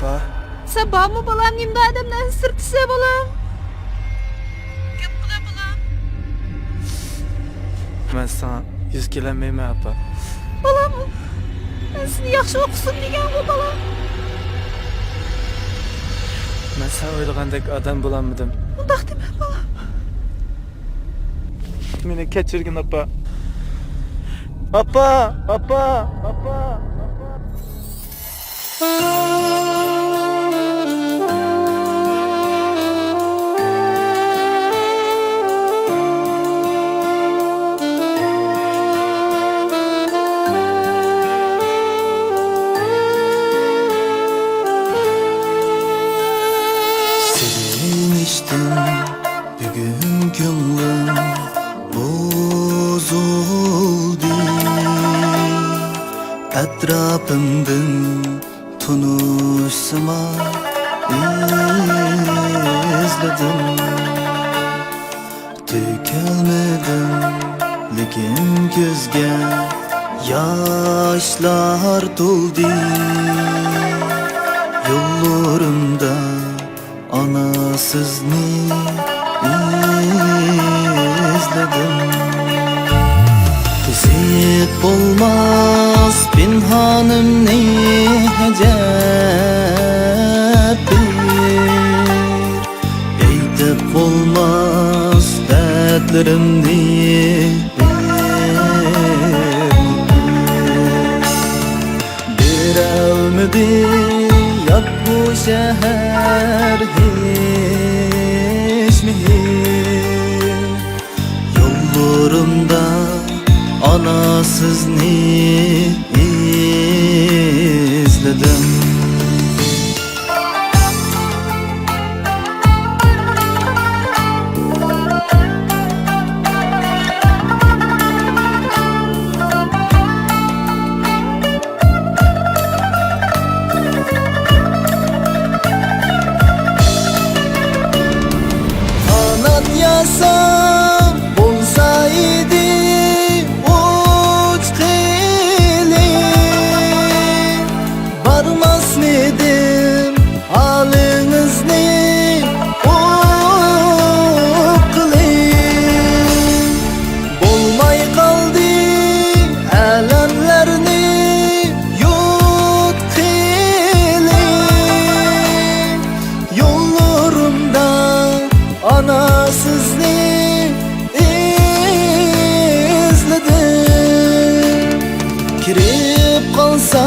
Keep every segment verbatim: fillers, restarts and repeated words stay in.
ئاپا. سەن بارمۇ بالام؟ نېمىنداق ئادەمنى ئەنسىرىتىسەن بالام؟ گەپ قىلە بالام. مەن ساڭا يۈز كېلەلمەيمەن، ئاپا. بالام، مەن سېنى ياخشى ئوقۇسۇن دېگەنغۇ بالام. مەن سەن ئويلىغاندەك ئادەم بولالمىدىم. ئۇنداق دېمە بالام. مېنى كەچۈرگىن، ئاپا. ئاپا، ئاپا، ئاپا. سېغىنىشتىن بۈگۈن كۆڭلۈم بۇزۇلدى. ئەتراپىمدىن تونۇش سىمان ئىزلىدىم. تۆكەلمىدىم، لېكىن كۆزگە ياشلار تولدى. يوللىرىمدا ئانا سىزنى ئىزلىدىم. توسۇپ بولماس پىنھانىمنى ئەجەب بىر، ئېيتىپ بولماس دەردلىرىمنى بىر. بېرەلمىدى يات بۇ شەھەر ھېچ مېھىر. يوللىرىمدا ئانا سىزنى ئىزلىدىم. قانات ياساپ بولسا ئىدى ئۇچقىلى، بارماسمىدىم ھالىڭىزنى ئۇققىلى. بولماي قالدى ئەلەملەرنى يۇتقىلى. يوللىرىمدا ئانا سىزنى ئىزلىدىم. كىرىپ قالسا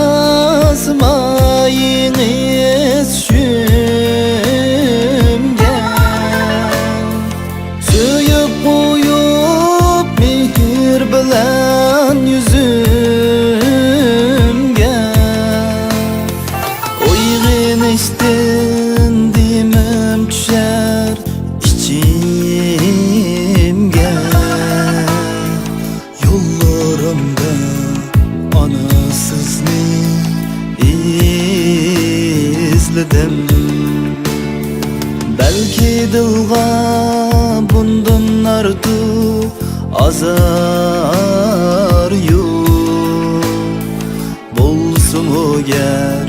سىمايىڭىز چۈشۈمگە، سۆيۈپ قويۇپ مېھىر بىلەن يۈزۈمگە. ئويغىنىشتىن دېمىم چۈشەر ئىچىمگە. يوللىرىمدا ئانا سىزنى ئىزلىدىم. بەلكى دىلغا بۇندىن ئارتۇق ئازار يوق. بولسىمۇ گەر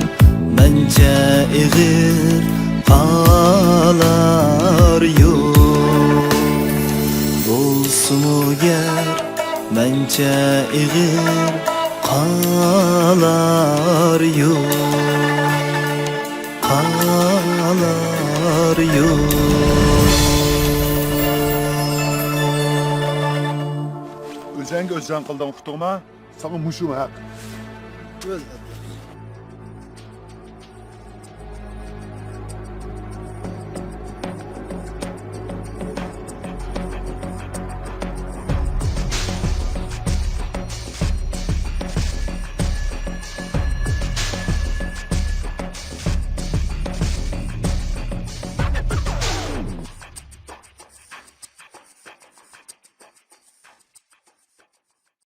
مەنچە ئېغىر قالار يوق. بولسىمۇ گەر مەنچە ئېغىر قالار يوق. قالار يوق. ئۆزەڭگە ئۆزەڭ قىلدىڭ ئۇقتۇڭما؟ ساڭا مۇشۇمۇ ھەق.